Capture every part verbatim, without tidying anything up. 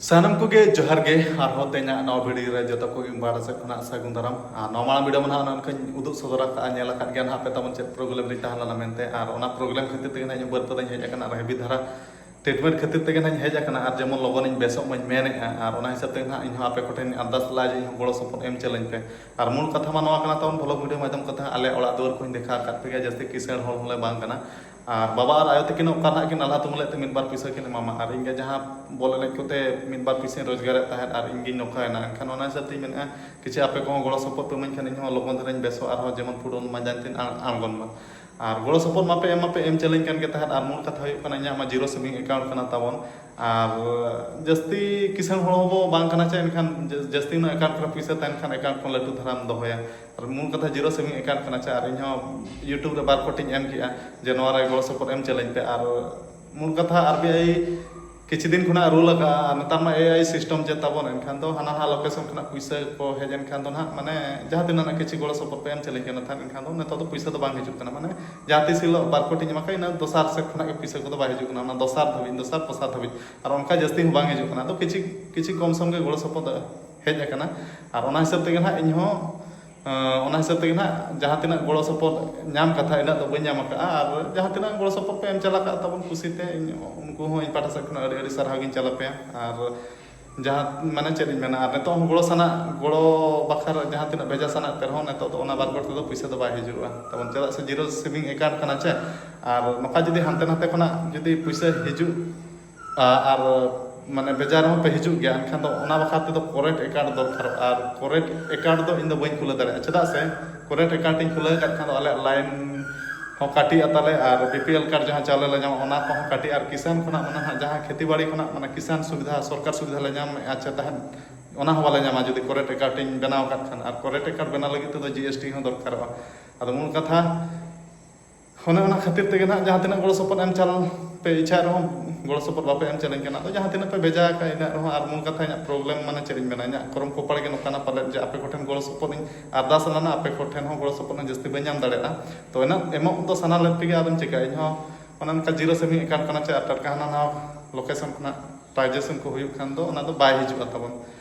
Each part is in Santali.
ᱥᱟᱱᱟᱢ ᱠᱚᱜᱮ ᱡᱚᱦᱟᱨ ᱜᱮ᱾ ᱟᱨᱦᱚᱸ ᱛᱮᱦᱮᱧᱟᱜ ᱱᱚᱣᱟ ᱵᱷᱤᱰᱤᱭᱳ ᱨᱮ ᱡᱚᱛᱚ ᱠᱚᱜᱮ ᱤᱧ ᱯᱟᱦᱴᱟ ᱥᱮᱫ ᱠᱷᱚᱱᱟᱜ ᱥᱟᱹᱜᱩᱱ ᱫᱟᱨᱟᱢ᱾ ᱟᱨ ᱱᱚᱣᱟ ᱢᱟᱲᱟᱝ ᱵᱷᱤᱰᱤᱭᱳ ᱢᱟ ᱱᱟᱦᱟᱜ ᱚᱱᱮ ᱚᱱᱠᱟᱧ ᱩᱫᱩᱜ ᱥᱚᱫᱚᱨ ᱟᱠᱟᱫᱼᱟ, ᱧᱮᱞ ᱟᱠᱟᱫ ᱜᱮᱭᱟ ᱱᱟᱦᱟᱜ ᱯᱮ ᱛᱟᱵᱚᱱ ᱪᱮᱫ ᱯᱨᱚᱵᱞᱮᱢ ᱨᱤᱧ ᱛᱟᱦᱮᱸ ᱞᱮᱱᱟ ᱢᱮᱱᱛᱮ᱾ ᱟᱨ ᱚᱱᱟ ᱯᱨᱚᱵᱞᱮᱢ ᱠᱷᱟᱹᱛᱤᱨ ᱛᱮᱜᱮ ᱱᱟᱦᱟᱜ ᱤᱧ ᱵᱟᱹᱨᱯᱟᱹᱫᱟᱧ ᱦᱮᱡ ᱟᱠᱟᱱᱟ ᱟᱨ ᱦᱮᱵᱤ ᱫᱷᱟᱨᱟ ᱴᱨᱤᱴᱢᱮᱱᱴ ᱠᱷᱟᱹᱛᱤᱨ ᱛᱮᱜᱮ ᱱᱟᱦᱟᱜ ᱤᱧ ᱦᱮᱡ ᱟᱠᱟᱱᱟ᱾ ᱟᱨ ᱡᱮᱢᱚᱱ ᱞᱚᱜᱚᱱᱤᱧ ᱵᱮᱥᱚᱜ ᱢᱟᱧ ᱢᱮᱱᱮᱫᱼᱟ᱾ ᱟᱨ ᱚᱱᱟ ᱦᱤᱥᱟᱹᱵ ᱛᱮ ᱱᱟᱦᱟᱜ ᱤᱧᱦᱚᱸ ᱟᱯᱮ ᱠᱚᱴᱷᱮᱱ ᱟᱨᱫᱟᱥ ᱞᱟᱹᱭ ᱡᱮ ᱤᱧᱦᱚᱸ ᱜᱚᱲᱚ ᱥᱚᱯᱚᱦᱚᱫ ᱮᱢ ᱪᱟᱹᱞᱟᱹᱧ ᱯᱮ᱾ ᱟᱨ ᱢᱩᱞ ᱠᱟᱛᱷᱟ ᱢᱟ ᱱᱚᱣᱟ ᱠᱟᱱᱟ ᱛᱟᱵᱚᱱ, ᱵᱷᱞᱚᱜ ᱵᱷᱤᱰᱤᱭᱳ ᱢᱟᱫᱽᱫᱷᱚᱢ ᱠᱟᱛᱮ ᱟᱞᱮ ᱚᱲᱟᱜ ᱫᱩᱣᱟᱹᱨ ᱠᱚᱧ ᱫᱮᱠᱷᱟᱣ ᱟᱠᱟᱫ ᱯᱮ ᱜᱮᱭᱟ, ᱡᱟᱹᱥᱛᱤ ᱠᱤᱥᱟᱹᱬ ᱦᱚᱲ ᱦᱚᱸᱞᱮ ᱵᱟᱝ ᱠᱟᱱᱟ᱾ ᱟᱨ ᱵᱟᱵᱟ ᱟᱨ ᱟᱭᱳ ᱛᱟᱹᱠᱤᱱ ᱚᱠᱟ ᱱᱟᱦᱟᱜ ᱠᱤᱱ ᱱᱟᱞᱦᱟ ᱛᱩᱢᱟᱹᱞᱮᱫ ᱛᱮ ᱢᱤᱫ ᱵᱟᱨ ᱯᱩᱭᱥᱟᱹ ᱠᱤᱱ ᱮᱢᱟᱢᱟ, ᱟᱨ ᱤᱧ ᱜᱮ ᱡᱟᱦᱟᱸ ᱵᱚᱞ ᱮᱱᱮᱡ ᱠᱚᱛᱮ ᱢᱤᱫ ᱵᱟᱨ ᱯᱩᱭᱥᱟᱹᱧ ᱨᱳᱡᱽᱜᱟᱨᱮᱫ ᱛᱟᱦᱮᱸᱫ ᱟᱨ ᱤᱧ ᱜᱤᱧ ᱱᱚᱝᱠᱟᱭᱮᱱᱟ᱾ ᱮᱱᱠᱷᱟᱱ ᱚᱱᱟ ᱦᱤᱥᱟᱹᱵ ᱛᱤᱧ ᱢᱮᱱᱮᱫᱼᱟ, ᱠᱤᱪᱷᱩ ᱟᱯᱮ ᱠᱚᱦᱚᱸ ᱜᱚᱲᱚ ᱥᱚᱯᱚᱦᱚᱫ ᱯᱮ ᱤᱢᱟᱹᱧ ᱠᱷᱟᱱ ᱤᱧᱦᱚᱸ ᱞᱚᱜᱚᱱ ᱫᱷᱟᱨᱟᱧ ᱵᱮᱥᱚᱜᱼᱟ, ᱟᱨᱦᱚᱸ ᱡᱮᱢᱚᱱ ᱯᱷᱩᱴᱵᱚᱞ ᱢᱟᱡᱟᱱ ᱛᱤᱧ ᱟᱬ-, ᱟᱬᱜᱚᱱ ᱢᱟ᱾ ᱟᱨ ᱜᱚᱲᱚ ᱥᱚᱯᱚᱦᱚᱫ ᱢᱟᱯᱮ ᱮᱢ ᱢᱟᱯᱮ ᱮᱢ ᱪᱟᱹᱞᱤᱧ ᱠᱟᱱ ᱜᱮ ᱛᱟᱦᱮᱸᱫ, ᱟᱨ ᱢᱩᱞ ᱠᱟᱛᱷᱟ ᱦᱩᱭᱩᱜ ᱠᱟᱱᱟ ᱤᱧᱟᱹᱜ ᱢᱟ ᱡᱤᱨᱳ ᱥᱮᱵᱷᱤᱝ ᱮᱠᱟᱣᱩᱱᱴ ᱠᱟᱱᱟ ᱛᱟᱵᱚᱱ᱾ ᱟᱨ ᱡᱟᱹᱥᱛᱤ ᱠᱤᱥᱟᱹᱬ ᱦᱚᱲ ᱦᱚᱸᱵᱚ ᱵᱟᱝ ᱠᱟᱱᱟ ᱪᱮ, ᱮᱱᱠᱷᱟᱱ ᱡᱟᱹ-, ᱡᱟᱹᱥᱛᱤ ᱩᱱᱟᱹᱜ ᱮᱠᱟᱣᱩᱱᱴ ᱠᱚᱨᱮ ᱯᱩᱭᱥᱟᱹ ᱛᱟᱦᱮᱱ ᱠᱷᱟᱱ ᱮᱠᱟᱣᱩᱱᱴ ᱠᱷᱚᱱ ᱞᱟᱹᱴᱩ ᱫᱷᱟᱨᱟᱢ ᱫᱚᱦᱚᱭᱟ᱾ ᱟᱨ ᱢᱩᱞ ᱠᱟᱛᱷᱟ ᱡᱤᱨᱳ ᱥᱮᱵᱷᱤᱝ ᱮᱠᱟᱣᱩᱱᱴ ᱠᱟᱱᱟ ᱪᱮ, ᱟᱨ ᱤᱧᱦᱚᱸ YouTube ᱨᱮ ᱵᱟᱨ ᱠᱳᱴᱤᱧ ᱮᱢ ᱠᱮᱜᱼᱟ ᱡᱮ ᱱᱚᱣᱟ ᱨᱮ ᱜᱚᱲᱚ ᱥᱚᱯᱚᱦᱚᱫ ᱮᱢ ᱪᱟᱹᱞᱟᱹᱧ ᱯᱮ᱾ ᱟᱨ ᱢᱩᱞ ᱠᱟᱛᱷᱟ ᱟᱨ ᱵᱤ ᱟᱭ ᱠᱤᱪᱷᱩ ᱫᱤᱱ ᱠᱷᱚᱱᱟᱜ ᱨᱩᱞ ᱟᱠᱟᱫᱼᱟ, ᱟᱨ ᱱᱮᱛᱟᱨ ᱢᱟ ᱮ ᱟᱭ ᱥᱤᱥᱴᱮᱢ ᱪᱮᱫ ᱛᱟᱵᱚᱱ, ᱮᱱᱠᱷᱟᱱ ᱫᱚ ᱦᱟᱱᱟ ᱱᱟᱣᱟ ᱞᱳᱠᱮᱥᱚᱱ ᱠᱷᱚᱱᱟᱜ ᱯᱩᱭᱥᱟᱹ ᱠᱚ ᱦᱮᱡ ᱮᱱᱠᱷᱟᱱ ᱫᱚ ᱱᱟᱦᱟᱜ ᱢᱟᱱᱮ ᱡᱟᱦᱟᱸ ᱛᱤᱱᱟᱹᱜ ᱱᱟᱜ ᱠᱤᱪᱷᱩ ᱜᱚᱲᱚ ᱥᱚᱯᱚᱦᱚᱫ ᱯᱮ ᱮᱢ ᱪᱟᱹᱞᱤᱧ ᱠᱟᱱᱟ ᱛᱟᱦᱮᱸᱫ, ᱮᱱᱠᱷᱟᱱ ᱫᱚ ᱱᱤᱛᱚᱜ ᱫᱚ ᱯᱩᱭᱥᱟᱹ ᱫᱚ ᱵᱟᱝ ᱦᱤᱡᱩᱜ ᱠᱟᱱᱟ᱾ ᱢᱟᱱᱮ ᱡᱟᱦᱟᱸ ᱛᱤᱥ ᱦᱤᱞᱳᱜ ᱵᱟᱨ ᱠᱳᱴᱤᱧ ᱮᱢᱟ ᱠᱟᱜᱼᱟ, ᱤᱱᱟᱹ ᱫᱚᱥᱟᱨ ᱥᱮᱫ ᱠᱷᱚᱱᱟᱜ ᱜᱮ ᱯᱩᱭᱥᱟᱹ ᱠᱚᱫᱚ ᱵᱟᱭ ᱦᱤᱡᱩᱜ ᱠᱟᱱᱟ, ᱚᱱᱟ ᱫᱚᱥᱟᱨ ᱫᱷᱟᱹᱵᱤᱡ, ᱫᱚᱥᱟᱨ ᱯᱚᱥᱟᱨ ᱫᱷᱟᱹᱵᱤᱡ, ᱟᱨ ᱚᱱᱠᱟ ᱡᱟᱹᱥᱛᱤ ᱦᱚᱸ ᱵᱟᱝ ᱦᱤᱡᱩᱜ ᱠᱟᱱᱟ᱾ ᱟᱫᱚ ᱠᱤᱪᱷᱤ ᱠᱤᱪᱷᱤ ᱠᱚᱢ ᱥᱚᱢ ᱜᱮ ᱜᱚᱲᱚ ᱥᱚᱯᱚᱦᱚᱫ ᱦᱮᱡ ᱟᱠᱟᱱᱟ, ᱟᱨ ᱚᱱᱟ ᱦᱤᱥᱟᱹᱵ ᱛᱮᱜᱮ ᱱᱟᱦᱟᱜ ᱤᱧ ᱦᱚᱸ ᱟᱸ, ᱚᱱᱟ ᱦᱤᱥᱟᱹᱵ ᱛᱮᱜᱮ ᱱᱟᱦᱟᱜ ᱡᱟᱦᱟᱸ ᱛᱤᱱᱟᱹᱜ ᱜᱚᱲᱚ ᱥᱚᱯᱚᱦᱚᱫ ᱧᱟᱢ ᱠᱟᱛᱷᱟ, ᱤᱱᱟᱹᱜ ᱫᱚ ᱵᱟᱹᱧ ᱧᱟᱢ ᱟᱠᱟᱫᱼᱟ᱾ ᱟᱨ ᱡᱟᱦᱟᱸ ᱛᱤᱱᱟᱹᱜ ᱜᱚᱲᱚ ᱥᱚᱯᱚᱦᱚᱫ ᱯᱮ ᱮᱢ ᱪᱟᱞ ᱟᱠᱟᱫ ᱛᱟᱵᱚᱱ ᱠᱩᱥᱤᱛᱮ, ᱤᱧ ᱩᱱᱠᱩ ᱦᱚᱸ ᱤᱧ ᱯᱟᱦᱴᱟ ᱥᱮᱫ ᱠᱷᱚᱱᱟᱜ ᱟᱹᱰᱤ ᱟᱹᱰᱤ ᱥᱟᱨᱦᱟᱣ ᱜᱤᱧ ᱪᱟᱞ ᱟᱯᱮᱭᱟ᱾ ᱟᱨ ᱡᱟᱦᱟᱸ, ᱢᱟᱱᱮ ᱪᱮᱫ ᱤᱧ ᱢᱮᱱᱟ, ᱟᱨ ᱱᱤᱛᱚᱜ ᱦᱚᱸ ᱜᱚᱲᱚ ᱥᱟᱱᱟᱜ, ᱜᱚᱲᱚ ᱵᱟᱠᱷᱨᱟ ᱡᱟᱦᱟᱸ ᱛᱤᱱᱟᱹᱜ ᱵᱷᱮᱡᱟ ᱥᱟᱱᱟᱜ ᱯᱮ ᱨᱮᱦᱚᱸ, ᱱᱤᱛᱚᱜ ᱫᱚ ᱚᱱᱟ ᱵᱟᱨ ᱠᱳᱴ ᱛᱮᱫᱚ ᱯᱩᱭᱥᱟᱹ ᱫᱚ ᱵᱟᱭ ᱦᱤᱡᱩᱜᱼᱟ ᱛᱟᱵᱚᱱ, ᱪᱮᱫᱟᱜ ᱥᱮ ᱡᱤᱨᱳ ᱥᱮᱵᱷᱤᱝ ᱮᱠᱟᱣᱩᱱᱴ ᱠᱟᱱᱟ ᱪᱮ᱾ ᱟᱨ ᱱᱚᱝᱠᱟ ᱡᱩᱫᱤ ᱦᱟᱱᱛᱮ ᱱᱟᱛᱮ ᱠᱷᱚᱱᱟᱜ ᱡᱩᱫᱤ ᱯᱩᱭᱥᱟᱹ ᱦᱤᱡᱩᱜ ᱟ-, ᱟᱨ ᱢᱟᱱᱮ ᱵᱷᱮᱡᱟ ᱨᱮᱦᱚᱸ ᱯᱮ ᱦᱤᱡᱩᱜ ᱜᱮᱭᱟ, ᱮᱱᱠᱷᱟᱱ ᱫᱚ ᱚᱱᱟ ᱵᱟᱠᱷᱨᱟ ᱛᱮᱫᱚ ᱠᱚᱨᱮᱱᱴ ᱮᱠᱟᱣᱩᱱᱴ ᱫᱚᱨᱠᱟᱨᱚᱜᱼᱟ᱾ ᱟᱨ ᱠᱚᱨᱮᱱᱴ ᱮᱠᱟᱣᱩᱱᱴ ᱫᱚ ᱤᱧ ᱫᱚ ᱵᱟᱹᱧ ᱠᱷᱩᱞᱟᱹᱣ ᱫᱟᱲᱮᱭᱟᱜᱼᱟ, ᱪᱮᱫᱟᱜ ᱥᱮ ᱠᱚᱨᱮᱱᱴ ᱮᱠᱟᱣᱩᱱᱴ ᱤᱧ ᱠᱷᱩᱞᱟᱹᱣ ᱟᱠᱟᱫ ᱠᱷᱟᱱ ᱫᱚ ᱟᱞᱮᱭᱟᱜ ᱞᱟᱭᱤᱱ ᱦᱚᱸ ᱠᱟᱹᱴᱤᱡ ᱟ ᱛᱟᱞᱮ, ᱟᱨ ᱵᱤ ᱯᱤ ᱮᱞ ᱠᱟᱨᱰ ᱡᱟᱦᱟᱸ ᱪᱟᱣᱞᱮ ᱞᱮ ᱧᱟᱢᱟ, ᱚᱱᱟ ᱠᱚᱦᱚᱸ ᱠᱟᱹᱴᱤᱡ, ᱟᱨ ᱠᱤᱥᱟᱱ ᱠᱷᱚᱱᱟᱜ ᱢᱟᱱᱮ ᱦᱟᱸᱜ ᱡᱟᱦᱟᱸ ᱠᱷᱮᱛᱤ ᱵᱟᱲᱤ ᱠᱷᱚᱱᱟᱜ ᱢᱟᱱᱮ ᱠᱤᱥᱟᱱ ᱥᱩᱵᱤᱫᱷᱟ, ᱥᱚᱨᱠᱟᱨ ᱥᱩᱵᱤᱫᱷᱟ ᱞᱮ ᱧᱟᱢᱮᱫᱼᱟ ᱪᱮ ᱛᱟᱦᱮᱸᱫ, ᱚᱱᱟ ᱦᱚᱸ ᱵᱟᱞᱮ ᱧᱟᱢᱟ ᱡᱩᱫᱤ ᱠᱚᱨᱮᱱᱴ ᱮᱠᱟᱣᱩᱱᱴ ᱤᱧ ᱵᱮᱱᱟᱣ ᱟᱠᱟᱫ ᱠᱷᱟᱱ᱾ ᱟᱨ ᱠᱚᱨᱮᱱᱴ ᱮᱠᱟᱣᱩᱱᱴ ᱵᱮᱱᱟᱣ ᱞᱟᱹᱜᱤᱫ ᱛᱮᱫᱚ ᱡᱤ ᱮᱥ ᱴᱤ ᱦᱚᱸ ᱫᱚᱨᱠᱟᱨᱚᱜᱼᱟ᱾ ᱟᱫᱚ ᱢᱩᱞ ᱠᱟᱛᱷᱟ ᱚᱱᱮ ᱚᱱᱟ ᱠᱷᱟᱹᱛᱤᱨ ᱛᱮᱜᱮ ᱱᱟᱦᱟᱜ ᱡᱟᱦᱟᱸ ᱛᱤᱱᱟᱹᱜ ᱜᱚᱲᱚ ᱥᱚᱯᱚᱦᱚᱫ ᱮᱢ ᱪᱟᱞ ᱯᱮ ᱤᱪᱪᱷᱟ ᱨᱮᱦᱚᱸ, ᱜᱚᱲᱚ ᱥᱚᱯᱚᱦᱚᱫ ᱵᱟᱯᱮ ᱮᱢ ᱪᱟᱞᱟᱹᱧ ᱠᱟᱱᱟ᱾ ᱟᱫᱚ ᱡᱟᱦᱟᱸ ᱛᱤᱱᱟᱹᱜ ᱯᱮ ᱵᱷᱮᱡᱟ ᱟᱠᱟᱫ, ᱤᱱᱟᱹᱜ ᱨᱮᱦᱚᱸ, ᱟᱨ ᱢᱩᱞ ᱠᱟᱛᱷᱟ ᱤᱧᱟᱹᱜ ᱯᱨᱚᱵᱞᱮᱢ ᱢᱟᱱᱮ ᱪᱮᱫ ᱤᱧ ᱢᱮᱱᱟ, ᱤᱧᱟᱹᱜ ᱠᱚᱨᱚᱢ ᱠᱚᱯᱟᱲ ᱜᱮ ᱱᱚᱝᱠᱟᱱᱟ ᱯᱟᱞᱮᱫ ᱡᱮ ᱟᱯᱮ ᱠᱚᱴᱷᱮᱱ ᱜᱚᱲᱚ ᱥᱚᱯᱚᱦᱚᱫ ᱤᱧ ᱟᱨᱫᱟᱥ ᱞᱮᱱᱟ, ᱟᱯᱮ ᱠᱚᱴᱷᱮᱱ ᱦᱚᱸ ᱜᱚᱲᱚ ᱥᱚᱯᱚᱦᱚᱫ ᱦᱚᱸ ᱡᱟᱹᱥᱛᱤ ᱵᱟᱹᱧ ᱧᱟᱢ ᱫᱟᱲᱮᱭᱟᱜᱼᱟ᱾ ᱛᱚ ᱮᱱᱟᱜ ᱮᱢᱚᱜ ᱫᱚ ᱥᱟᱱᱟ ᱞᱮᱫ ᱯᱮᱜᱮ, ᱟᱫᱚᱢ ᱪᱤᱠᱟᱹᱭᱟ, ᱤᱧ ᱦᱚᱸ ᱚᱱᱮ ᱚᱱᱠᱟ ᱡᱤᱨᱳ ᱥᱮᱵᱷᱤᱝ ᱮᱠᱟᱣᱩᱱᱴ ᱠᱟᱱᱟ ᱪᱮ, ᱟᱨ ᱴᱟᱴᱠᱟ ᱦᱟᱱᱟ ᱱᱟᱣᱟ ᱞᱳᱠᱮᱥᱚᱱ ᱠᱷᱚᱱᱟᱜ ᱴᱨᱟᱱᱡᱮᱠᱥᱚᱱ ᱠᱚ ᱦᱩᱭᱩᱜ ᱠᱷᱟᱱ ᱫᱚ ᱚᱱᱟ ᱫᱚ ᱵᱟᱭ ᱦᱤᱡᱩᱜᱼᱟ ᱛᱟᱵᱚᱱ᱾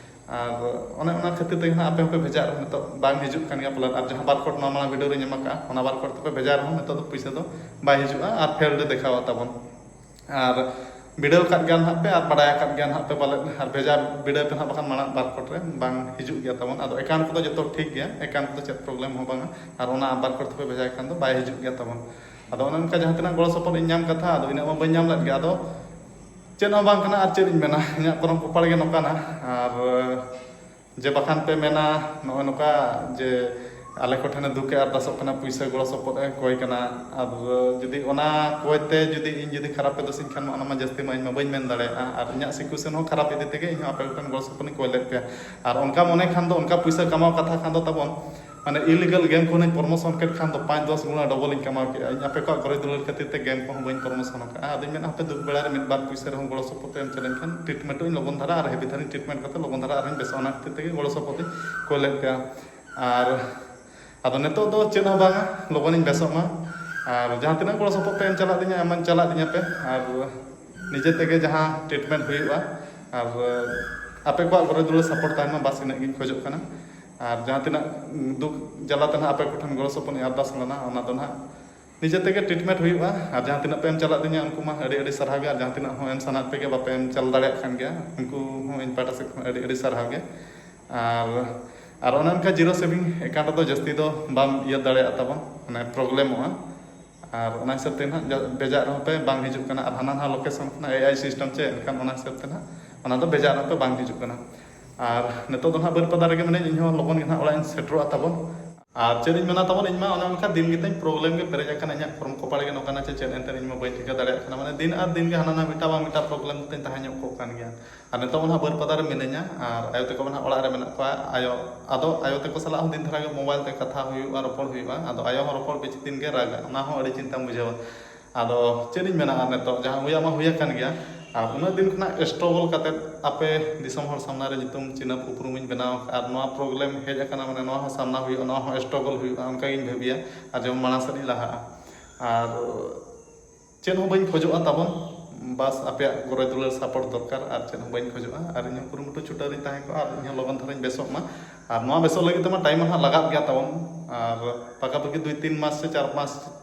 ᱟᱨ ᱚᱱᱮ ᱚᱱᱟ ᱠᱷᱟᱹᱛᱤᱨ ᱛᱮᱜᱮ ᱦᱟᱸᱜ ᱟᱯᱮ ᱦᱚᱸᱯᱮ ᱵᱷᱮᱡᱟ ᱨᱮᱦᱚᱸ ᱱᱤᱛᱚᱜ ᱵᱟᱝ ᱦᱤᱡᱩᱜ ᱠᱟᱱ ᱜᱮᱭᱟ ᱯᱟᱞᱮᱱ᱾ ᱟᱨ ᱡᱟᱦᱟᱸ ᱵᱟᱨ ᱠᱳᱰ ᱱᱚᱣᱟ ᱢᱟᱲᱟᱝ ᱵᱷᱤᱰᱤᱭᱳ ᱨᱮᱧ ᱮᱢ ᱟᱠᱟᱫᱼᱟ, ᱚᱱᱟ ᱵᱟᱨ ᱠᱳᱰ ᱛᱮᱯᱮ ᱵᱷᱮᱡᱟ ᱨᱮᱦᱚᱸ ᱱᱤᱛᱚᱜ ᱫᱚ ᱯᱩᱭᱥᱟᱹ ᱫᱚ ᱵᱟᱭ ᱦᱤᱡᱩᱜᱼᱟ ᱟᱨ ᱯᱷᱮᱞᱰ ᱮ ᱫᱮᱠᱷᱟᱣᱟ ᱛᱟᱵᱚᱱ᱾ ᱟᱨ ᱵᱤᱰᱟᱹᱣ ᱟᱠᱟᱫ ᱜᱮᱭᱟ ᱱᱟᱦᱟᱜ ᱯᱮ ᱟᱨ ᱵᱟᱰᱟᱭ ᱟᱠᱟᱫ ᱜᱮᱭᱟ ᱱᱟᱦᱟᱜ ᱯᱮ ᱯᱟᱞᱮᱫ, ᱟᱨ ᱵᱷᱮᱡᱟ ᱵᱤᱰᱟᱹᱣ ᱯᱮ ᱱᱟᱦᱟᱜ, ᱵᱟᱠᱷᱟᱱ ᱢᱟᱲᱟᱝ ᱵᱟᱨ ᱠᱳᱰ ᱨᱮ ᱵᱟᱝ ᱦᱤᱡᱩᱜ ᱜᱮᱭᱟ ᱛᱟᱵᱚᱱ᱾ ᱟᱫᱚ ᱮᱠᱟᱣᱩᱱᱴ ᱠᱚᱫᱚ ᱡᱚᱛᱚ ᱴᱷᱤᱠ ᱜᱮᱭᱟ, ᱮᱠᱟᱣᱩᱱᱴ ᱠᱚᱫᱚ ᱪᱮᱫ ᱯᱨᱚᱵᱞᱮᱢ ᱦᱚᱸ ᱵᱟᱝᱟ᱾ ᱟᱨ ᱚᱱᱟ ᱵᱟᱨ ᱠᱳᱰ ᱛᱮᱯᱮ ᱵᱷᱮᱡᱟᱭ ᱠᱷᱟᱱ ᱫᱚ ᱵᱟᱭ ᱦᱤᱡᱩᱜ ᱜᱮᱭᱟ ᱛᱟᱵᱚᱱ᱾ ᱟᱫᱚ ᱚᱱᱮ ᱚᱱᱠᱟ ᱡᱟᱦᱟᱸ ᱛᱤᱱᱟᱹᱜ ᱜᱚᱲᱚ ᱥᱚᱯᱚᱦᱚᱫ ᱤᱧ ᱧᱟᱢ ᱠᱟᱛᱷᱟ, ᱟᱫᱚ ᱤᱱᱟᱹᱜ ᱢᱟ ᱵᱟᱹᱧ ᱧᱟᱢ ᱞᱮᱫ ᱜᱮ᱾ ᱟᱫᱚ ᱪᱮᱫ ᱦᱚᱸ ᱵᱟᱝ ᱠᱟᱱᱟ, ᱟᱨ ᱪᱮᱫ ᱤᱧ ᱢᱮᱱᱟ, ᱤᱧᱟᱹᱜ ᱯᱚᱨᱚᱢ ᱠᱚᱯᱟᱲ ᱜᱮ ᱱᱚᱝᱠᱟᱱᱟ᱾ ᱟᱨ ᱡᱮ ᱵᱟᱠᱷᱟᱱ ᱯᱮ ᱢᱮᱱᱟ ᱱᱚᱜᱼᱚᱭ ᱱᱚᱝᱠᱟ ᱡᱮ ᱟᱞᱮ ᱠᱚᱴᱷᱮᱱ ᱫᱩᱠ ᱮ ᱟᱨᱫᱟᱥᱚᱜ ᱠᱟᱱᱟ, ᱯᱩᱭᱥᱟᱹ ᱜᱚᱲᱚ ᱥᱚᱯᱚᱦᱚᱫ ᱮ ᱠᱚᱭ ᱠᱟᱱᱟ᱾ ᱟᱨ ᱡᱩᱫᱤ ᱚᱱᱟ ᱠᱚᱭ ᱛᱮ ᱡᱩᱫᱤ ᱤᱧ ᱡᱩᱫᱤ ᱠᱷᱟᱨᱟᱯ ᱯᱮ ᱫᱳᱥᱤᱧ ᱠᱷᱟᱱ ᱢᱟ, ᱚᱱᱟ ᱢᱟ ᱡᱟᱹᱥᱛᱤ ᱢᱟ ᱤᱧ ᱢᱟ ᱵᱟᱹᱧ ᱢᱮᱱ ᱫᱟᱲᱮᱭᱟᱜᱼᱟ᱾ ᱟᱨ ᱤᱧᱟᱹᱜ ᱥᱤᱪᱩᱭᱮᱥᱚᱱ ᱦᱚᱸ ᱠᱷᱟᱨᱟᱯ ᱤᱫᱤ ᱛᱮᱜᱮ ᱤᱧ ᱦᱚᱸ ᱟᱯᱮ ᱠᱚᱴᱷᱮᱱ ᱜᱚᱲᱚ ᱥᱚᱯᱚᱦᱚᱫ ᱤᱧ ᱠᱚᱭ ᱞᱮᱫ ᱯᱮᱭᱟ᱾ ᱟᱨ ᱚᱱᱠᱟ ᱢᱚᱱᱮ ᱠᱷᱟᱱ ᱫᱚ, ᱚᱱᱠᱟ ᱯᱩᱭᱥᱟᱹ ᱠᱟᱢᱟᱣ ᱠᱟᱛᱷᱟ ᱠᱷᱟᱱ ᱫᱚ ᱛᱟᱵᱚᱱ, ᱢᱟᱱᱮ ᱤᱞᱤᱜᱟᱞ ᱜᱮᱢ ᱠᱚ ᱦᱚᱸᱧ ᱯᱨᱚᱢᱳᱥᱚᱱ ᱠᱮᱫ ᱠᱷᱟᱱ ᱫᱚ ᱯᱟᱸᱪ ᱫᱚᱥ ᱜᱩᱬᱟ ᱰᱚᱵᱚᱞ ᱤᱧ ᱠᱟᱢᱟᱣ ᱠᱮᱫᱼᱟ᱾ ᱤᱧ ᱟᱯᱮ ᱠᱚᱣᱟᱜ ᱜᱚᱨᱚᱡᱽ ᱫᱩᱞᱟᱹᱲ ᱠᱷᱟᱹᱛᱤᱨ ᱛᱮ ᱜᱮᱢ ᱠᱚᱦᱚᱸ ᱵᱟᱹᱧ ᱯᱨᱚᱢᱳᱥᱚᱱ ᱟᱠᱟᱫᱼᱟ᱾ ᱟᱫᱚᱧ ᱢᱮᱱᱟ ᱦᱟᱯᱮ ᱫᱩᱠ ᱵᱮᱲᱟ ᱨᱮ ᱢᱤᱫ ᱵᱟᱨ ᱯᱩᱭᱥᱟᱹ ᱨᱮᱦᱚᱸ ᱜᱚᱲᱚ ᱥᱚᱯᱚᱦᱚᱫ ᱮᱢ ᱪᱟᱞᱟᱹᱧ ᱠᱷᱟᱱ ᱴᱨᱤᱴᱢᱮᱱᱴ ᱤᱧ ᱞᱚᱜᱚᱱ ᱫᱷᱟᱨᱟ ᱟᱨ ᱦᱮᱵᱤ ᱫᱷᱟᱨᱟᱧ ᱴᱨᱤᱴᱢᱮᱱᱴ ᱠᱟᱛᱮ ᱞᱚᱜᱚᱱ ᱫᱷᱟᱨᱟ ᱟᱨᱦᱚᱸᱧ ᱵᱮᱥᱚᱜᱼᱟ᱾ ᱚᱱᱟ ᱠᱷᱟᱹᱛᱤᱨ ᱛᱮᱜᱮ ᱜᱚᱲᱚ ᱥᱚᱯᱚᱦᱚᱫ ᱤᱧ ᱠᱚᱭ ᱞᱮᱫ ᱯᱮᱭᱟ᱾ ᱟᱨ ᱟᱫᱚ ᱱᱤᱛᱚᱜ ᱫᱚ ᱪᱮᱫ ᱦᱚᱸ ᱵᱟᱝᱟ, ᱞᱚᱜᱚᱱᱤᱧ ᱵᱮᱥᱚᱜ ᱢᱟ᱾ ᱟᱨ ᱡᱟᱦᱟᱸ ᱛᱤᱱᱟᱹᱜ ᱜᱚᱲᱚ ᱥᱚᱯᱚᱦᱚᱫ ᱯᱮ ᱮᱢ ᱪᱟᱞᱟᱜ ᱫᱤᱧᱟ, ᱮᱢ ᱪᱟᱞᱟᱜ ᱫᱤᱧᱟ ᱯᱮ᱾ ᱟᱨ ᱱᱤᱡᱮ ᱛᱮᱜᱮ ᱡᱟᱦᱟᱸ ᱴᱨᱤᱴᱢᱮᱱᱴ ᱦᱩᱭᱩᱜᱼᱟ, ᱟᱨ ᱟᱯᱮ ᱠᱚᱣᱟᱜ ᱜᱚᱨᱚᱡᱽ ᱫᱩᱞᱟᱹᱲ ᱥᱟᱯᱳᱨᱴ ᱛᱟᱦᱮᱱ ᱢᱟ, ᱵᱟᱥ ᱤᱱᱟᱹᱜ ᱜᱤᱧ ᱠᱷᱚᱡᱚᱜ ᱠᱟᱱᱟ᱾ ᱟᱨ ᱡᱟᱦᱟᱸ ᱛᱤᱱᱟᱹᱜ ᱫᱩᱠ ᱡᱟᱞᱟ ᱛᱮ ᱱᱟᱦᱟᱜ ᱟᱯᱮ ᱠᱚᱴᱷᱮᱱ ᱜᱚᱲᱚ ᱥᱚᱯᱚᱦᱚᱫ ᱤᱧ ᱟᱨᱫᱟᱥ ᱞᱮᱱᱟ, ᱚᱱᱟ ᱫᱚ ᱱᱟᱦᱟᱜ ᱱᱤᱡᱮ ᱛᱮᱜᱮ ᱴᱨᱤᱴᱢᱮᱱᱴ ᱦᱩᱭᱩᱜᱼᱟ᱾ ᱟᱨ ᱡᱟᱦᱟᱸ ᱛᱤᱱᱟᱹᱜ ᱯᱮ ᱮᱢ ᱪᱟᱞᱟᱜ ᱫᱤᱧᱟ, ᱩᱱᱠᱩ ᱢᱟ ᱟᱹᱰᱤ ᱟᱹᱰᱤ ᱥᱟᱨᱦᱟᱣ ᱜᱮ᱾ ᱟᱨ ᱡᱟᱦᱟᱸ ᱛᱤᱱᱟᱹᱜ ᱦᱚᱸ ᱮᱢ ᱥᱟᱱᱟᱭᱮᱫ ᱯᱮᱜᱮ, ᱵᱟᱯᱮ ᱮᱢ ᱪᱟᱞ ᱫᱟᱲᱮᱭᱟᱜ ᱠᱷᱟᱱ ᱜᱮᱭᱟ, ᱩᱱᱠᱩ ᱦᱚᱸ ᱤᱧ ᱯᱟᱦᱴᱟ ᱥᱮᱫ ᱠᱷᱚᱱ ᱟᱹᱰᱤ ᱟᱹᱰᱤ ᱥᱟᱨᱦᱟᱣ ᱜᱮ᱾ ᱟᱨ ᱟᱨ ᱚᱱᱮ ᱚᱱᱠᱟ ᱡᱤᱨᱳ ᱥᱮᱵᱷᱤᱝ ᱮᱠᱟᱣᱩᱱᱴ ᱨᱮᱫᱚ ᱡᱟᱹᱥᱛᱤ ᱫᱚ ᱵᱟᱢ ᱤᱭᱟᱹ ᱫᱟᱲᱮᱭᱟᱜᱼᱟ ᱛᱟᱵᱚᱱ, ᱢᱟᱱᱮ ᱯᱨᱚᱵᱞᱮᱢᱚᱜᱼᱟ᱾ ᱟᱨ ᱚᱱᱟ ᱦᱤᱥᱟᱹᱵ ᱛᱮ ᱱᱟᱦᱟᱜ ᱡᱟ-, ᱵᱷᱮᱡᱟ ᱨᱮᱦᱚᱸ ᱯᱮ ᱵᱟᱝ ᱦᱤᱡᱩᱜ ᱠᱟᱱᱟ᱾ ᱟᱨ ᱦᱟᱱᱟ ᱱᱟᱦᱟᱜ ᱞᱳᱠᱮᱥᱚᱱ ᱠᱷᱚᱱᱟᱜ ᱮ ᱟᱭ ᱥᱤᱥᱴᱮᱢ ᱪᱮ, ᱮᱱᱠᱷᱟᱱ ᱚᱱᱟ ᱦᱤᱥᱟᱹᱵ ᱛᱮ ᱱᱟᱦᱟᱜ ᱚᱱᱟ ᱫᱚ ᱵᱷᱮᱡᱟ ᱨᱮᱦᱚᱸ ᱯᱮ ᱵᱟᱝ ᱦᱤᱡᱩᱜ ᱠᱟᱱᱟ᱾ ᱟᱨ ᱱᱤᱛᱚᱜ ᱫᱚ ᱱᱟᱦᱟᱜ ᱵᱟᱹᱨᱯᱟᱫᱟ ᱨᱮᱜᱮ ᱢᱮᱱᱟᱹᱧ, ᱤᱧᱦᱚᱸ ᱞᱚᱜᱚᱱ ᱜᱮ ᱱᱟᱦᱟᱜ ᱚᱲᱟᱜ ᱤᱧ ᱥᱮᱴᱮᱨᱚᱜᱼᱟ ᱛᱟᱵᱚᱱ᱾ ᱟᱨ ᱪᱮᱫ ᱤᱧ ᱢᱮᱱᱟ ᱛᱟᱵᱚᱱ, ᱤᱧ ᱢᱟ ᱚᱱᱮ ᱚᱱᱠᱟ ᱫᱤᱱ ᱜᱮᱛᱤᱧ ᱯᱨᱚᱵᱞᱮᱢ ᱜᱮ ᱯᱮᱨᱮᱡ ᱟᱠᱟᱱᱟ, ᱤᱧᱟᱹᱜ ᱯᱷᱚᱨᱢ ᱠᱚᱯᱟᱲ ᱜᱮ ᱱᱚᱝᱠᱟᱱᱟ ᱪᱮ ᱪᱮᱫ ᱮᱱᱛᱮ ᱤᱧ ᱢᱟ ᱵᱟᱹᱧ ᱴᱷᱤᱠᱟᱹ ᱫᱟᱲᱮᱭᱟᱜ ᱠᱟᱱᱟ᱾ ᱢᱟᱱᱮ ᱫᱤᱱ ᱟᱨ ᱫᱤᱱ ᱜᱮ ᱦᱟᱱᱟ ᱱᱟᱦᱟᱜ ᱢᱤᱫᱴᱟᱝ ᱵᱟᱝ ᱢᱤᱫᱴᱟᱝ ᱯᱨᱚᱵᱞᱮᱢ ᱛᱤᱧ ᱛᱟᱦᱮᱸ ᱧᱚᱜ ᱠᱚᱜ ᱠᱟᱱ ᱜᱮᱭᱟ᱾ ᱟᱨ ᱱᱤᱛᱚᱜ ᱢᱟ ᱱᱟᱦᱟᱜ ᱵᱟᱹᱨᱯᱟᱫᱟ ᱨᱮ ᱢᱤᱱᱟᱹᱧᱟ, ᱟᱨ ᱟᱭᱳ ᱛᱟᱠᱚ ᱢᱟ ᱱᱟᱦᱟᱜ ᱚᱲᱟᱜ ᱨᱮ ᱢᱮᱱᱟᱜ ᱠᱚᱣᱟ᱾ ᱟᱭᱳ, ᱟᱫᱚ ᱟᱭᱳ ᱛᱟᱠᱚ ᱥᱟᱞᱟᱜ ᱦᱚᱸ ᱫᱤᱱ ᱫᱷᱟᱨᱟ ᱜᱮ ᱢᱳᱵᱟᱭᱤᱞ ᱛᱮ ᱠᱟᱛᱷᱟ ᱦᱩᱭᱩᱜᱼᱟ, ᱨᱚᱯᱚᱲ ᱦᱩᱭᱩᱜᱼᱟ᱾ ᱟᱫᱚ ᱟᱭᱳ ᱦᱚᱸ ᱨᱚᱯᱚᱲ ᱵᱮᱥᱤ ᱫᱤᱱ ᱜᱮ ᱨᱟᱜᱟ, ᱚᱱᱟ ᱦᱚᱸ ᱟᱹᱰᱤ ᱪᱤᱱᱛᱟᱢ ᱵᱩᱡᱷᱟᱹᱣᱟ᱾ ᱟᱫᱚ ᱪᱮᱫ ᱤᱧ ᱢᱮᱱᱟ, ᱟᱨ ᱱᱤᱛᱚᱜ ᱡᱟᱦᱟᱸ ᱦᱩᱭᱩᱜ ᱢᱟ ᱦᱩᱭ ᱟᱠᱟᱱ ᱜᱮᱭᱟ᱾ ᱟᱨ ᱩᱱᱟᱹᱜ ᱫᱤᱱ ᱠᱷᱚᱱᱟᱜ ᱥᱴᱨᱚᱜᱚᱞ ᱠᱟᱛᱮᱫ ᱟᱯᱮ ᱫᱤᱥᱚᱢ ᱦᱚᱲ ᱥᱟᱢᱱᱟ ᱨᱮ ᱧᱩᱛᱩᱢ ᱪᱤᱱᱦᱟᱹᱯ ᱩᱯᱨᱩᱢᱤᱧ ᱵᱮᱱᱟᱣ ᱟᱠᱟᱫᱼᱟ, ᱟᱨ ᱱᱚᱣᱟ ᱯᱨᱚᱵᱞᱮᱢ ᱦᱮᱡ ᱟᱠᱟᱱᱟ, ᱢᱟᱱᱮ ᱱᱚᱣᱟ ᱦᱚᱸ ᱥᱟᱢᱱᱟ ᱦᱩᱭᱩᱜᱼᱟ, ᱱᱚᱣᱟ ᱦᱚᱸ ᱥᱴᱨᱚᱜᱚᱞ ᱦᱩᱭᱩᱜᱼᱟ, ᱚᱱᱠᱟᱜᱤᱧ ᱵᱷᱟᱹᱵᱤᱭᱟ᱾ ᱟᱨ ᱡᱮᱢᱚᱱ ᱢᱟᱲᱟᱝ ᱥᱮᱫ ᱤᱧ ᱞᱟᱦᱟᱜᱼᱟ᱾ ᱟᱨ ᱪᱮᱫ ᱦᱚᱸ ᱵᱟᱹᱧ ᱠᱷᱚᱡᱚᱜᱼᱟ ᱛᱟᱵᱚᱱ, ᱵᱟᱥ ᱟᱯᱮᱭᱟᱜ ᱜᱚᱨᱚᱡᱽ ᱫᱩᱞᱟᱹᱲ ᱥᱟᱯᱳᱨᱴ ᱫᱚᱨᱠᱟᱨ, ᱟᱨ ᱪᱮᱫ ᱦᱚᱸ ᱵᱟᱹᱧ ᱠᱷᱚᱡᱚᱜᱼᱟ᱾ ᱟᱨ ᱤᱧ ᱦᱚᱸ ᱠᱩᱨᱩᱢᱩᱴᱩ ᱪᱷᱩᱴᱟᱹᱣ ᱨᱤᱧ ᱛᱟᱦᱮᱸ ᱠᱚᱜᱼᱟ, ᱟᱨ ᱤᱧ ᱦᱚᱸ ᱞᱚᱜᱚᱱ ᱫᱷᱟᱨᱟᱧ ᱵᱮᱥᱚᱜ ᱢᱟ᱾ ᱟᱨ ᱱᱚᱣᱟ ᱵᱮᱥᱚᱜ ᱞᱟᱹᱜᱤᱫ ᱛᱮᱢᱟ ᱴᱟᱭᱤᱢ ᱦᱟᱸᱜ ᱞᱟᱜᱟᱜ ᱜᱮᱭᱟ ᱛᱟᱵᱚᱱ, ᱟᱨ ᱯᱟᱠᱟᱯᱟᱠᱤ ᱫᱩᱭ ᱛᱤᱱ ᱢᱟᱥ ᱥᱮ ᱪᱟᱨ ᱢᱟᱥ,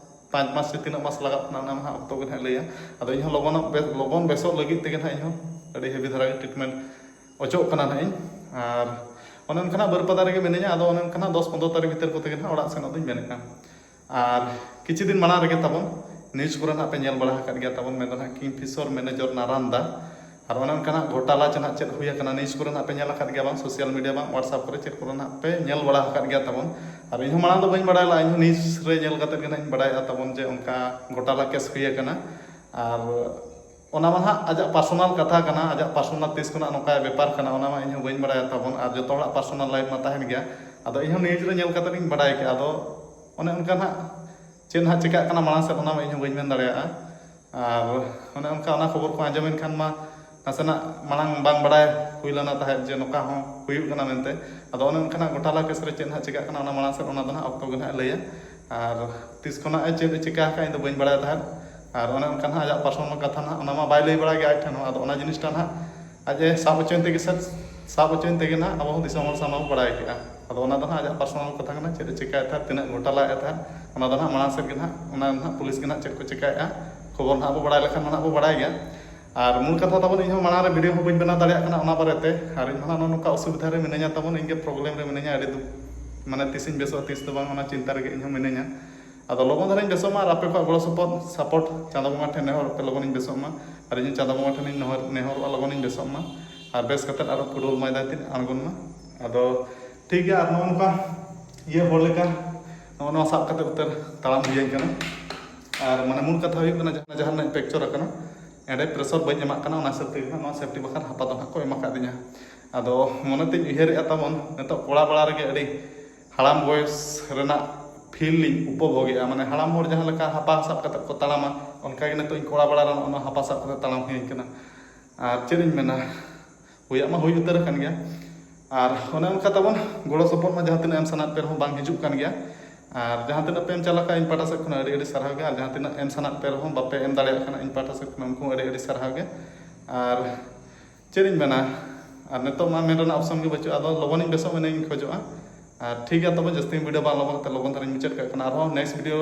ᱯᱟᱸᱪ ᱢᱟᱥ ᱥᱮ ᱛᱤᱱᱟᱹᱜ ᱢᱟᱥ ᱞᱟᱜᱟᱜ ᱠᱟᱱᱟ, ᱚᱱᱟ ᱢᱟ ᱦᱟᱸᱜ ᱚᱠᱛᱚ ᱜᱮ ᱦᱟᱸᱜ ᱞᱟᱹᱭᱟ᱾ ᱟᱫᱚ ᱤᱧ ᱦᱚᱸ ᱞᱚᱜᱚᱱᱚᱜ ᱵᱮᱥ, ᱞᱚᱜᱚᱱ ᱵᱮᱥᱚᱜ ᱞᱟᱹᱜᱤᱫ ᱛᱮᱜᱮ ᱦᱟᱸᱜ ᱤᱧ ᱦᱚᱸ ᱟᱹᱰᱤ ᱦᱮᱵᱤ ᱫᱷᱟᱨᱟ ᱜᱮ ᱴᱨᱤᱴᱢᱮᱱᱴ ᱚᱪᱚᱜ ᱠᱟᱱᱟ ᱦᱟᱸᱜ ᱤᱧ᱾ ᱟᱨ ᱚᱱᱮ ᱚᱱᱠᱟᱱᱟᱜ ᱵᱟᱹᱨᱯᱟᱫᱟ ᱨᱮᱜᱮ ᱢᱤᱱᱟᱹᱧᱟ᱾ ᱟᱫᱚ ᱚᱱᱮ ᱚᱱᱠᱟᱱᱟᱜ ᱫᱚᱥ ᱯᱚᱱᱨᱚ ᱛᱟᱹᱨᱤᱠᱷ ᱵᱷᱤᱛᱤᱨ ᱠᱚᱛᱮ ᱜᱮ ᱦᱟᱸᱜ ᱚᱲᱟᱜ ᱥᱮᱱᱚᱜ ᱫᱚᱧ ᱢᱮᱱᱮᱫ ᱠᱟᱱ᱾ ᱟᱨ ᱠᱤᱪᱷᱩ ᱫᱤᱱ ᱢᱟᱲᱟᱝ ᱨᱮᱜᱮ ᱛᱟᱵᱚᱱ ᱱᱤᱭᱩᱡᱽ ᱠᱚᱨᱮ ᱦᱟᱸᱜ ᱯᱮ ᱧᱮᱞ ᱵᱟᱲᱟ ᱟᱠᱟᱫ ᱜᱮᱭᱟ ᱛᱟᱵᱚᱱ, ᱢᱮᱱᱫᱚ ᱦᱟᱸᱜ ᱠᱤᱝ ᱯᱷᱤᱥᱚᱨ ᱢᱮᱱᱮᱡᱚᱨ ᱱᱟᱨᱟᱱᱫᱟ᱾ ᱟᱨ ᱚᱱᱮ ᱚᱱᱠᱟᱱᱟᱜ ᱜᱷᱚᱴᱟᱞᱟ ᱪᱮ ᱦᱟᱸᱜ ᱪᱮᱫ ᱦᱩᱭ ᱟᱠᱟᱱᱟ, ᱱᱤᱭᱩᱡᱽ ᱠᱚᱨᱮ ᱦᱟᱸᱜ ᱯᱮ ᱧᱮᱞ ᱟᱠᱟᱫ ᱜᱮᱭᱟ ᱵᱟᱝ, ᱥᱳᱥᱟᱞ ᱢᱤᱰᱤᱭᱟ ᱵᱟᱝ, ᱣᱟᱴᱥᱮᱯ ᱠᱚᱨᱮ ᱪᱮᱫ ᱠᱚᱨᱮ ᱦᱟᱸᱜ ᱯᱮ ᱧᱮᱞ ᱵᱟᱲᱟ ᱟᱠᱟᱫ ᱜᱮᱭᱟ ᱛᱟᱵᱚᱱ᱾ ᱟᱨ ᱤᱧ ᱦᱚᱸ ᱢᱟᱲᱟᱝ ᱫᱚ ᱵᱟᱹᱧ ᱵᱟᱲᱟᱭ ᱞᱮᱫᱼᱟ, ᱤᱧ ᱦᱚᱸ ᱱᱤᱭᱩᱡᱽ ᱨᱮ ᱧᱮᱞ ᱠᱟᱛᱮᱫ ᱜᱮ ᱦᱟᱸᱜ ᱤᱧ ᱵᱟᱲᱟᱭᱮᱫᱼᱟ ᱛᱟᱵᱚᱱ ᱡᱮ ᱚᱱᱠᱟ ᱜᱷᱚᱴᱟᱞᱟ ᱠᱮᱥ ᱦᱩᱭ ᱟᱠᱟᱱᱟ᱾ ᱟᱨ ᱚᱱᱟ ᱢᱟ ᱦᱟᱸᱜ ᱟᱡᱟᱜ ᱯᱟᱨᱥᱚᱱᱟᱞ ᱠᱟᱛᱷᱟ ᱠᱟᱱᱟ, ᱟᱡᱟᱜ ᱯᱟᱨᱥᱚᱱᱟᱞ ᱛᱤᱥ ᱠᱷᱚᱱᱟᱜ ᱱᱚᱝᱠᱟᱭ ᱵᱮᱯᱟᱨ ᱠᱟᱱᱟ, ᱚᱱᱟ ᱢᱟ ᱤᱧ ᱦᱚᱸ ᱵᱟᱹᱧ ᱵᱟᱲᱟᱭᱟ ᱛᱟᱵᱚᱱ, ᱟᱨ ᱡᱚᱛᱚ ᱦᱚᱲᱟᱜ ᱯᱟᱨᱥᱚᱱᱟᱞ ᱞᱟᱭᱤᱯᱷ ᱢᱟ ᱛᱟᱦᱮᱱ ᱜᱮᱭᱟ᱾ ᱟᱫᱚ ᱤᱧ ᱦᱚᱸ ᱱᱤᱭᱩᱡᱽ ᱨᱮ ᱧᱮᱞ ᱠᱟᱛᱮᱫ ᱤᱧ ᱵᱟᱲᱟᱭ ᱠᱮᱫᱼᱟ᱾ ᱟᱫᱚ ᱚᱱᱮ ᱚᱱᱠᱟ ᱱᱟᱦᱟᱜ ᱪᱮᱫ ᱱᱟᱦᱟᱜ ᱪᱤᱠᱟᱹᱜ ᱠᱟᱱᱟ ᱢᱟᱲᱟᱝ ᱥᱮᱫ, ᱚᱱᱟ ᱢᱟ ᱤᱧ ᱦᱚᱸ ᱵᱟᱹᱧ ᱢᱮᱱ ᱫᱟᱲᱮᱭᱟᱜᱼᱟ᱾ ᱟᱨ ᱚᱱᱮ ᱚᱱᱠᱟ ᱚᱱᱟ ᱠᱷᱚᱵᱚᱨ ᱠᱚ ᱟᱸᱡᱚᱢᱮᱱ ᱠᱷᱟᱱ ᱢᱟ ᱱᱟᱥᱮᱱᱟᱜ ᱢᱟᱲᱟᱝ ᱵᱟᱝ ᱵᱟᱲᱟᱭ ᱦᱩᱭ ᱞᱮᱱᱟ ᱛᱟᱦᱮᱸᱫ ᱡᱮ ᱱᱚᱝᱠᱟ ᱦᱚᱸ ᱦᱩᱭᱩᱜ ᱠᱟᱱᱟ ᱢᱮᱱᱛᱮ᱾ ᱟᱫᱚ ᱚᱱᱮ ᱚᱱᱠᱟᱱᱟᱜ ᱜᱷᱚᱴᱟᱞᱟ ᱠᱮᱥ ᱨᱮ ᱪᱮᱫ ᱱᱟᱦᱟᱜ ᱪᱤᱠᱟᱹᱜ ᱠᱟᱱᱟ, ᱚᱱᱟ ᱢᱟᱲᱟᱝ ᱥᱮᱫ ᱚᱱᱟ ᱫᱚ ᱱᱟᱦᱟᱜ ᱚᱠᱛᱚ ᱜᱮ ᱱᱟᱦᱟᱜ ᱞᱟᱹᱭᱟ᱾ ᱟᱨ ᱛᱤᱥ ᱠᱷᱚᱱᱟᱜ ᱮ ᱪᱮᱫ ᱮ ᱪᱤᱠᱟ ᱟᱠᱟᱫ, ᱤᱧ ᱫᱚ ᱵᱟᱹᱧ ᱵᱟᱲᱟᱭ ᱛᱟᱦᱮᱸᱫ᱾ ᱟᱨ ᱚᱱᱮ ᱚᱱᱠᱟ ᱱᱟᱦᱟᱜ ᱟᱡᱟᱜ ᱯᱟᱨᱥᱚᱱᱟᱞ ᱠᱟᱛᱷᱟ ᱱᱟᱦᱟᱜ ᱚᱱᱟ ᱢᱟ ᱵᱟᱭ ᱞᱟᱹᱭ ᱵᱟᱲᱟ ᱜᱮᱭᱟ ᱟᱡ ᱴᱷᱮᱱ ᱦᱚᱸ᱾ ᱟᱫᱚ ᱚᱱᱟ ᱡᱤᱱᱤᱥᱴᱟ ᱱᱟᱦᱟᱜ ᱟᱡ ᱮ ᱥᱟᱵ ᱦᱚᱪᱚᱭᱮᱱ ᱛᱮᱜᱮ ᱥᱮ, ᱥᱟᱵ ᱦᱚᱪᱚᱭᱮᱱ ᱛᱮᱜᱮ ᱱᱟᱦᱟᱜ ᱟᱵᱚ ᱦᱚᱸ ᱫᱤᱥᱚᱢ ᱦᱚᱲ ᱥᱟᱢᱟᱝ ᱵᱚ ᱵᱟᱲᱟᱭ ᱠᱮᱫᱼᱟ᱾ ᱟᱫᱚ ᱚᱱᱟ ᱫᱚ ᱱᱟᱦᱟᱜ ᱟᱡᱟᱜ ᱯᱟᱨᱥᱚᱱᱟᱞ ᱠᱟᱛᱷᱟ ᱠᱟᱱᱟ, ᱪᱮᱫ ᱮ ᱪᱤᱠᱟᱭᱮᱫ ᱛᱟᱦᱮᱸᱫ, ᱛᱤᱱᱟᱹᱜ ᱜᱷᱚᱴᱟᱞᱟᱭᱮᱫ ᱛᱟᱦᱮᱸᱫ, ᱚᱱᱟ ᱫᱚ ᱱᱟᱦᱟᱜ ᱢᱟᱲᱟᱝ ᱥᱮᱫ ᱜᱮ ᱱᱟᱦᱟᱜ, ᱚᱱᱟ ᱫᱚ ᱱᱟᱦᱟᱜ ᱯᱩᱞᱤᱥ ᱜᱮ ᱱᱟᱦᱟᱜ ᱪᱮᱫ ᱠᱚ ᱪᱤᱠᱟᱭᱮᱫᱼᱟ, ᱠᱷᱚᱵᱚᱨ ᱱᱟᱦᱟᱜ ᱵᱚ ᱵᱟᱲᱟᱭ ᱞᱮᱠᱷᱟᱱ ᱱᱟᱦᱟᱜ ᱵᱚ ᱵᱟᱲᱟᱭ ᱜᱮᱭᱟ᱾ ᱟᱨ ᱢᱩᱞ ᱠᱟᱛᱷᱟ ᱛᱟᱵᱚᱱ, ᱤᱧ ᱦᱚᱸ ᱢᱟᱲᱟᱝ ᱨᱮ ᱵᱷᱤᱰᱤᱭᱳ ᱦᱚᱸ ᱵᱟᱹᱧ ᱵᱮᱱᱟᱣ ᱫᱟᱲᱮᱭᱟᱜ ᱠᱟᱱᱟ ᱚᱱᱟ ᱵᱟᱨᱮᱛᱮ᱾ ᱟᱨ ᱤᱧ ᱦᱚᱸ ᱱᱚᱜᱼᱚ ᱱᱚᱝᱠᱟ ᱚᱥᱩᱵᱤᱫᱷᱟ ᱨᱮ ᱢᱤᱱᱟᱹᱧᱟ ᱛᱟᱵᱚᱱ, ᱤᱧ ᱜᱮ ᱯᱨᱚᱵᱞᱮᱢ ᱨᱮ ᱢᱤᱱᱟᱹᱧᱟ ᱟᱹᱰᱤ ᱫᱩᱠ, ᱢᱟᱱᱮ ᱛᱤᱥᱤᱧ ᱵᱮᱥᱚᱜᱼᱟ ᱛᱤᱥ ᱫᱚ ᱵᱟᱝ, ᱚᱱᱟ ᱪᱤᱱᱛᱟ ᱨᱮᱜᱮ ᱤᱧ ᱦᱚᱸ ᱢᱤᱱᱟᱹᱧᱟ᱾ ᱟᱫᱚ ᱞᱚᱜᱚᱱ ᱫᱷᱟᱨᱟᱧ ᱵᱮᱥᱚᱜ ᱢᱟ, ᱟᱨ ᱟᱯᱮ ᱠᱚᱣᱟᱜ ᱜᱚᱲᱚ ᱥᱚᱯᱚᱦᱚᱫ, ᱥᱟᱯᱳᱨᱴ ᱪᱟᱸᱫᱳ ᱵᱚᱸᱜᱟ ᱴᱷᱮᱱ ᱱᱮᱦᱚᱨ ᱯᱮ, ᱞᱚᱜᱚᱱᱤᱧ ᱵᱮᱥᱚᱜ ᱢᱟ᱾ ᱟᱨ ᱤᱧ ᱦᱚᱸ ᱪᱟᱸᱫᱳ ᱵᱚᱸᱜᱟ ᱴᱷᱮᱱᱤᱧ ᱱᱮᱦᱚᱨ, ᱱᱮᱦᱚᱨᱚᱜᱼᱟ, ᱞᱚᱜᱚᱱᱤᱧ ᱵᱮᱥᱚᱜ ᱢᱟ᱾ ᱟᱨ ᱵᱮᱥ ᱠᱟᱛᱮᱫ ᱟᱨᱚ ᱯᱷᱩᱴᱵᱚᱞ ᱢᱚᱭᱫᱟᱱ ᱛᱤᱧ ᱟᱬᱜᱚᱱ ᱢᱟ᱾ ᱟᱫᱚ ᱴᱷᱤᱠ ᱜᱮᱭᱟ, ᱟᱨ ᱱᱚᱜᱼᱚ ᱱᱚᱝᱠᱟ ᱤᱭᱟᱹ ᱦᱚᱲ ᱞᱮᱠᱟ ᱱᱚᱜᱼᱚ ᱱᱚᱣᱟ ᱥᱟᱵ ᱠᱟᱛᱮᱫ ᱩᱛᱟᱹᱨ ᱛᱟᱲᱟᱢ ᱦᱩᱭᱟᱹᱧ ᱠᱟᱱᱟ᱾ ᱟᱨ ᱢᱟᱱᱮ ᱢᱩᱞ ᱠᱟᱛᱷᱟ ᱦᱩᱭᱩᱜ ᱠᱟᱱᱟ, ᱡᱟᱦᱟᱸ, ᱡᱟᱦᱟᱸ ᱨᱮᱱᱟᱜ ᱯᱷᱨᱮᱠᱪᱟᱨ ᱟᱠᱟᱱᱟ, ᱮᱸᱰᱮ ᱯᱨᱮᱥᱟᱨ ᱵᱟᱹᱧ ᱮᱢᱟᱜ ᱠᱟᱱᱟ, ᱚᱱᱟ ᱦᱤᱥᱟᱹᱵ ᱛᱮᱜᱮ ᱱᱟᱦᱟᱜ ᱱᱚᱣᱟ ᱥᱮᱯᱴᱤ ᱵᱟᱠᱷᱨᱟ ᱦᱟᱯᱟ ᱫᱚ ᱱᱟᱦᱟᱜ ᱠᱚ ᱮᱢ ᱟᱠᱟᱫᱤᱧᱟ᱾ ᱟᱫᱚ ᱢᱚᱱᱮ ᱛᱤᱧ ᱩᱭᱦᱟᱹᱨᱮᱫᱼᱟ ᱛᱟᱵᱚᱱ, ᱱᱤᱛᱚᱜ ᱠᱚᱲᱟ ᱵᱮᱲᱟ ᱨᱮᱜᱮ ᱟᱹᱰᱤ ᱦᱟᱲᱟᱢ ᱵᱚᱭᱮᱥ ᱨᱮᱱᱟᱜ ᱯᱷᱤᱞ ᱞᱤᱧ ᱩᱯᱚᱵᱷᱳᱜᱮᱜᱼᱟ, ᱢᱟᱱᱮ ᱦᱟᱲᱟᱢ ᱦᱚᱲ ᱡᱟᱦᱟᱸ ᱞᱮᱠᱟ ᱦᱟᱯᱟ ᱥᱟᱵ ᱠᱟᱛᱮᱫ ᱠᱚ ᱛᱟᱲᱟᱢᱟ, ᱚᱱᱠᱟᱜᱮ ᱱᱤᱛᱚᱜ ᱤᱧ ᱠᱚᱲᱟ ᱵᱮᱲᱟ ᱨᱮ ᱱᱚᱜᱼᱚ ᱱᱚᱣᱟ ᱦᱟᱯᱟ ᱥᱟᱵ ᱠᱟᱛᱮᱫ ᱛᱟᱲᱟᱢ ᱦᱩᱭᱟᱹᱧ ᱠᱟᱱᱟ᱾ ᱟᱨ ᱪᱮᱫ ᱤᱧ ᱢᱮᱱᱟ, ᱦᱩᱭᱟᱜ ᱢᱟ ᱦᱩᱭ ᱩᱛᱟᱹᱨ ᱟᱠᱟᱱ ᱜᱮᱭᱟ᱾ ᱟᱨ ᱚᱱᱮ ᱚᱱᱠᱟ ᱛᱟᱵᱚᱱ ᱜᱚᱲᱚ ᱥᱚᱯᱚᱦᱚᱫ ᱢᱟ ᱡᱟᱦᱟᱸ ᱛᱤᱱᱟᱹᱜ ᱮᱢ ᱥᱟᱱᱟᱭᱮᱫ ᱯᱮ ᱨᱮᱦᱚᱸ ᱵᱟᱝ ᱦᱤᱡᱩᱜ ᱠᱟᱱ ᱜᱮᱭᱟ᱾ ᱟᱨ ᱡᱟᱦᱟᱸ ᱛᱤᱱᱟᱹᱜ ᱯᱮ ᱮᱢ ᱪᱟᱞᱟᱜ ᱠᱟᱱᱟ, ᱤᱧ ᱯᱟᱦᱴᱟ ᱥᱮᱫ ᱠᱷᱚᱱᱟᱜ ᱟᱹᱰᱤ ᱟᱹᱰᱤ ᱥᱟᱨᱦᱟᱣ ᱜᱮ᱾ ᱟᱨ ᱡᱟᱦᱟᱸ ᱛᱤᱱᱟᱹᱜ ᱮᱢ ᱥᱟᱱᱟᱭᱮᱫ ᱯᱮ ᱨᱮᱦᱚᱸ, ᱵᱟᱯᱮ ᱮᱢ ᱫᱟᱲᱮᱭᱟᱜ ᱠᱟᱱᱟ, ᱤᱧ ᱯᱟᱦᱴᱟ ᱥᱮᱫ ᱠᱷᱚᱱᱟᱜ ᱩᱱᱠᱩ ᱦᱚᱸ ᱟᱹᱰᱤ ᱟᱹᱰᱤ ᱥᱟᱨᱦᱟᱣ ᱜᱮ᱾ ᱟᱨ ᱪᱮᱫ ᱤᱧ ᱢᱮᱱᱟ, ᱟᱨ ᱱᱤᱛᱚᱜ ᱢᱟ ᱢᱮᱱ ᱨᱮᱱᱟᱜ ᱚᱯᱥᱚᱱ ᱜᱮ ᱵᱟᱹᱪᱩᱜᱼᱟ᱾ ᱟᱫᱚ ᱞᱚᱜᱚᱱ ᱤᱧ ᱵᱮᱥᱚᱜ ᱢᱮᱱᱟᱧ ᱠᱷᱚᱡᱚᱜᱼᱟ᱾ ᱟᱨ ᱴᱷᱤᱠ ᱜᱮᱭᱟ, ᱛᱚᱵᱮ ᱡᱟᱹᱥᱛᱤ ᱵᱷᱤᱰᱤᱭᱳ ᱵᱟᱝ ᱞᱚᱢᱵᱟ ᱠᱟᱛᱮ ᱞᱚᱜᱚᱱ ᱫᱷᱟᱨᱟᱧ ᱢᱩᱪᱟᱹᱫ ᱠᱟᱜ ᱠᱟᱱᱟ᱾ ᱟᱨᱦᱚᱸ ᱱᱮᱠᱥᱴ ᱵᱷᱤᱰᱤᱭᱳ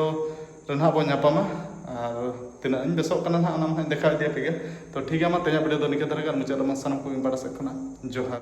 ᱨᱮ ᱱᱟᱦᱟᱜ ᱵᱚᱱ ᱧᱟᱯᱟᱢᱟ᱾ ᱟᱨ ᱛᱤᱱᱟᱹᱜ ᱤᱧ ᱵᱮᱥᱚᱜ ᱠᱟᱱᱟ ᱱᱟᱦᱟᱜ, ᱚᱱᱟ ᱢᱟ ᱱᱟᱦᱟᱜ ᱫᱮᱠᱷᱟᱣ ᱤᱫᱤᱭᱟᱯᱮ ᱜᱮ᱾ ᱛᱚ ᱴᱷᱤᱠ ᱜᱮᱭᱟ, ᱢᱟ ᱛᱮᱦᱮᱧᱟᱜ ᱵᱷᱤᱰᱤᱭᱳ ᱫᱚ ᱱᱤᱝᱠᱟᱹ ᱫᱷᱟᱨᱟ ᱜᱮ᱾ ᱟᱨ ᱢᱩᱪᱟᱹᱫ ᱨᱮᱢᱟ ᱥᱟᱱᱟᱢ ᱠᱚ ᱤᱧ ᱯᱟᱦᱴᱟ ᱥᱮᱫ ᱠᱷᱚᱱᱟᱜ ᱡᱚᱦᱟᱨ᱾